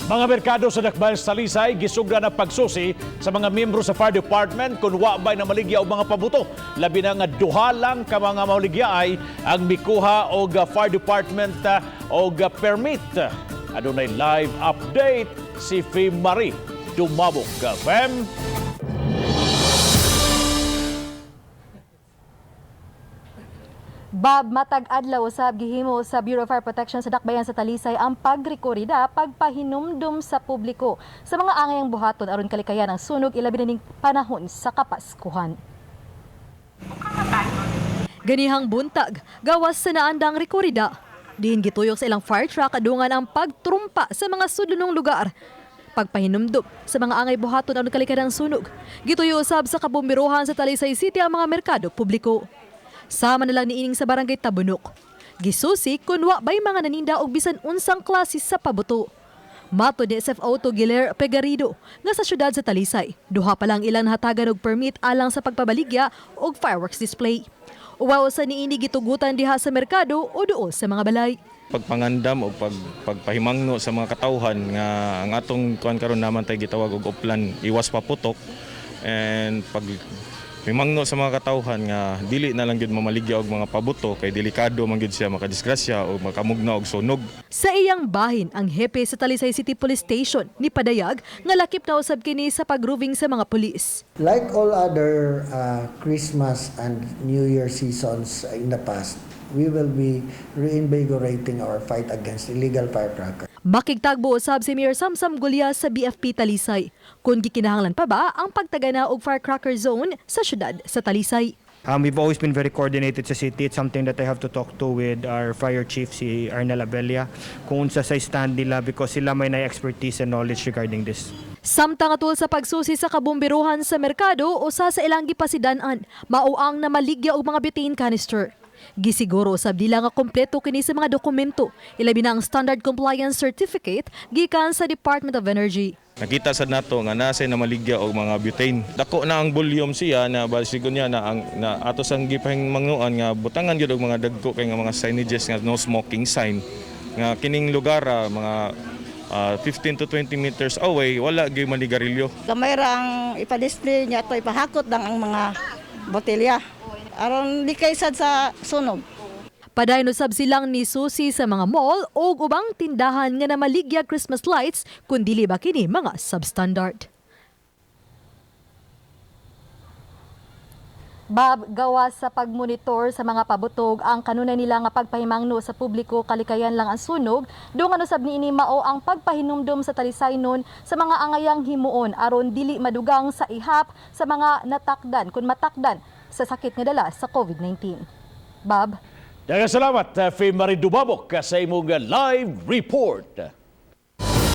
Mga merkado sa Dakbayan sa Talisay gisugdan ang pagsusi sa mga miyembro sa fire department kung wa ba'y namaligya og mga pabuto. Labi na nga duha lang ka mga maligya ay ang mikuha og fire department og permit. Adunay live update si Fem Marie Dumabok. Fem? Bob, matag adlaw usab gihimo sa Bureau of Fire Protection sa Dakbayan sa Talisay ang pagrekorida pagpahinumdum sa publiko sa mga angayang buhaton aron kalikayan ang sunog, ilabi na ning panahon sa Kapaskuhan. Ganihang buntag, gawas sa naandang rekorida. Diin gituyok sa ilang fire truck adungan ang pagtrumpa sa mga sudlonong lugar. Pagpahinumdum sa mga angay buhaton aron kalikayan ang sunog. Gituyo usab sa kabomberohan sa Talisay City ang mga merkado publiko. Sama na lang niining sa Barangay Tabunok. Gisusi kun wa bay mga naninda og bisan unsang klase sa pabuto. Matod ni SFO to Giler Pegarido nga sa syudad sa Talisay, duha pa lang ilang hatagan og permit alang sa pagpabaligya og fireworks display. Uwaw sa niini gitugutan diha sa merkado o duol sa mga balay. Pagpangandam o pagpahimangno sa mga katawhan nga ang atong kuan karon naman tay gitawag og Oplan Iwas Paputok and pag mimangno sa mga katawhan nga dili na lang gyud mamaligya og mga pabuto kay delikado man gyud siya makadisgrasya o makamugna og sunog. Sa iyang bahin, ang hepe sa Talisay City Police Station ni padayag nga lakip na usab kini sa pag-roving sa mga pulis. Like all other Christmas and New Year seasons in the past, we will be reinvigorating our fight against illegal firecrackers. Makigtagbo usab si Mayor Samsam Gulya sa BFP Talisay kung gikinahanglan pa ba ang pagtagana og firecracker zone sa syudad sa Talisay. We've always been very coordinated sa city. It's something that I have to talk to with our fire chief, si Arnel Abella, kung unsa sa stand nila because sila may na expertise and knowledge regarding this. Samtang atul sa pagsusi sa kabomberohan sa merkado, usa sa ilang gipasidan-an, mao ang namaligya og mga butane canister. Gisiguro usab nila nga kompleto kini sa mga dokumento, ilabi na ang Standard Compliance Certificate gikan sa Department of Energy. Nakita sad nato nga nasa na maligya og mga butane. Dako na ang volume siya na basigo niya na ang na ato sang gipahimangnoan nga butangan gyud og mga dagko kay nga mga signages nga no smoking sign nga kining lugar mga 15 to 20 meters away wala gyud manigarilyo. Gamay ra ang ipa-display niya to, ipahakot lang ang mga botelya. Aron likay sad sa sunog. Padayon usab silang nisusi sa mga mall o ubang tindahan nga namaligya Christmas lights kun dili ba kini mga substandard. Bob, gawas sa pagmonitor sa mga pabutog ang kanunay nila nga pagpahimangno sa publiko kalikayan lang ang sunog, dungan usab niini mao ang pagpahinumdom sa Talisaynon sa mga angayang himuon aron dili madugang sa ihap sa mga natakdan kun matakdan sa sakit nga dala sa COVID-19. Bob? Daghang salamat, Fem Marie Dumabok, sa imong live report.